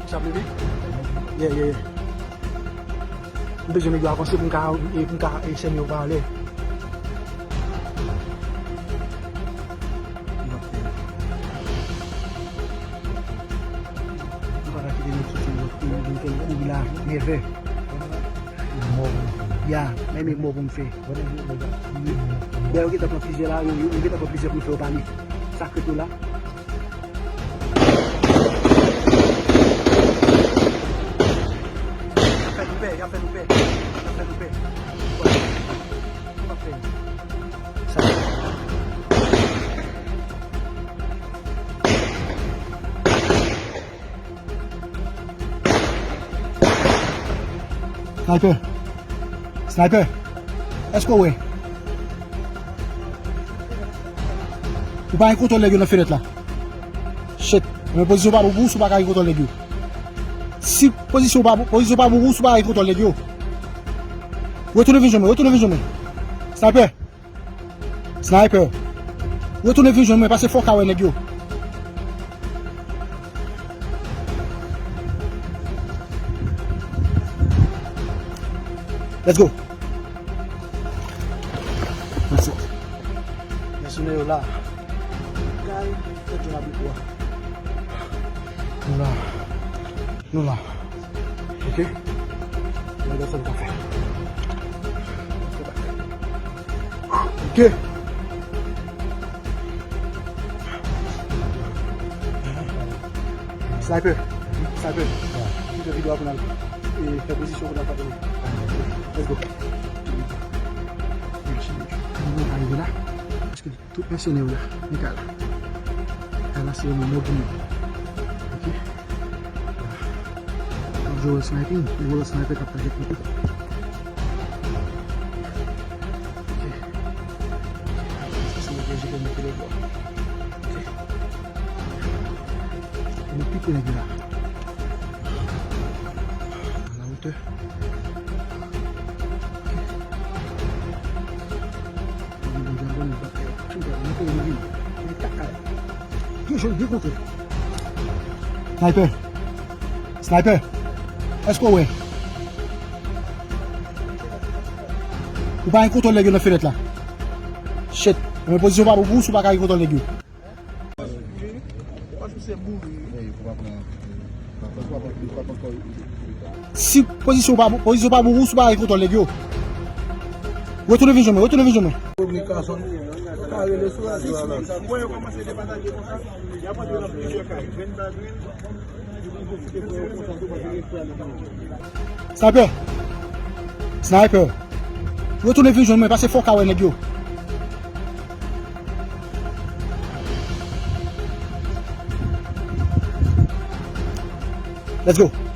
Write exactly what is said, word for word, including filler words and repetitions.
Sa vle di? Yeah, yeah, yeah. M bezwen nèg yo avanse pou m ka, e, pou m ka, e, sène yo pa anlè. M pa ka kite nèg soti nan lòt peyi, vin fè m kouri la, nève. Ya, men men mò pou m fè. Dèyè yo gentan pran plizyè la, yo, yo, yo gentan pran plizyè pou yo fè yo pale. Sa k ret yo la. Y ap fè nou pè, y ap fè nou pè, y ap fè nou pè. Yo p ap fè nou. Sa. Sniper. Sniper. Èske w wè? Ou pa gen kontwòl nèg yo nan fenèt la. Shit. Men pozisyon pa bon pou ou si w pa ka gen kontwòl nèg yo. Si pozisyon pa bon, pozisyon pa bon pou ou si w pa ka gen kontwòl nèg yo. Retounen vin jwenn mwen, retounen vin jwenn mwen. Sniper. Sniper. Retounen vin jwenn mwen, pase fò w ka wè nèg yo. Let's go. That's it. Mèsenè yo la. Kay, tèt yo la boukwa. Nou la. Nou la. Ok? Gade sa n ka fè. Ok. Sniper. Sniper. Kite videyo a pou n al, e, fè pozisyon pou n al patwone. Let's go. Nou pa rive la. Tout mèsenè yo la, men kay la. Kay la se yon mòg li ye. Ok. N ap jwe wòl sniping, yon wòl sniper k ap target nou. Ok. Sa se yon jete mete lè bò. Ok. Nou pike nèg yo la. A la wotè. Sniper. Sniper. Èske w wè? Ou pa gen kontwòl nèg yo nan fenèt la. Shit. Men pozisyon pa bon pou ou si w pa ka gen kontwòl nèg yo. Si pozisyon pa bon, pozisyon pa bon pou ou si w pa gen kontwòl nèg yo. Retounen vin jwenn mwen, retounen vin jwenn mwen. Sniper. Sniper. Retounen vin jwenn mwen, pase fò w ka wè nèg yo. Let's go.